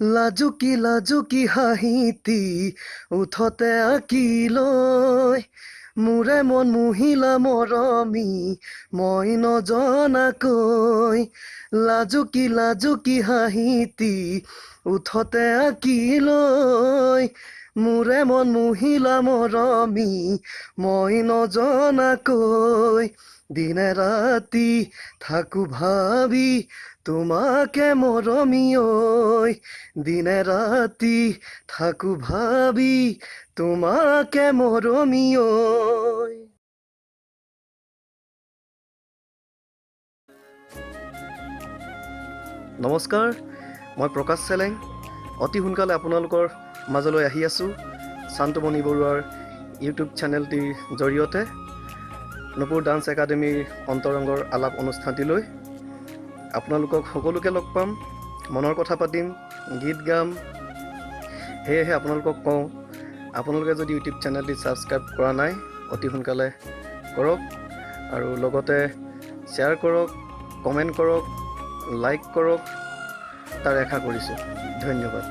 লাজুকী লাজুকী হাঁহিটি ওঁঠতে আঁকি লৈ, মোৰে মন মুহিলা মৰমী মই নজনাকৈ। লাজুকী লাজুকী হাঁহিটি ওঁঠতে আঁকি লৈ, মোৰে মন মুহিলা মৰমী মই নজনাকৈ। দিনে ৰাতি থাকো ভাবি তোমাকে মৰমী ঐ, দিনে ৰাতি থাকো ভাবি তোমাকে মৰমী ঐ। নমস্কাৰ, মই প্ৰকাশ চেলেং। অতি সোনকালে আপোনালোকৰ মাজলৈ আহি আছোঁ শান্তমণি বৰুৱাৰ ইউটিউব চেনেলটিৰ জৰিয়তে নুপুৰ ডান্স একাডেমীৰ অন্তৰংগৰ আলাপ অনুষ্ঠানটিলৈ। আপোনালোকক সকলোকে লগ পাম, মনৰ কথা পাতিম, গীত গাম। সেয়েহে আপোনালোকক কওঁ, আপোনালোকে যদি ইউটিউব চেনেলটি ছাবস্ক্ৰাইব কৰা নাই, অতি সোনকালে কৰক আৰু লগতে শ্বেয়াৰ কৰক, কমেণ্ট কৰক, লাইক কৰক, তাৰে আশা কৰিছোঁ। ধন্যবাদ।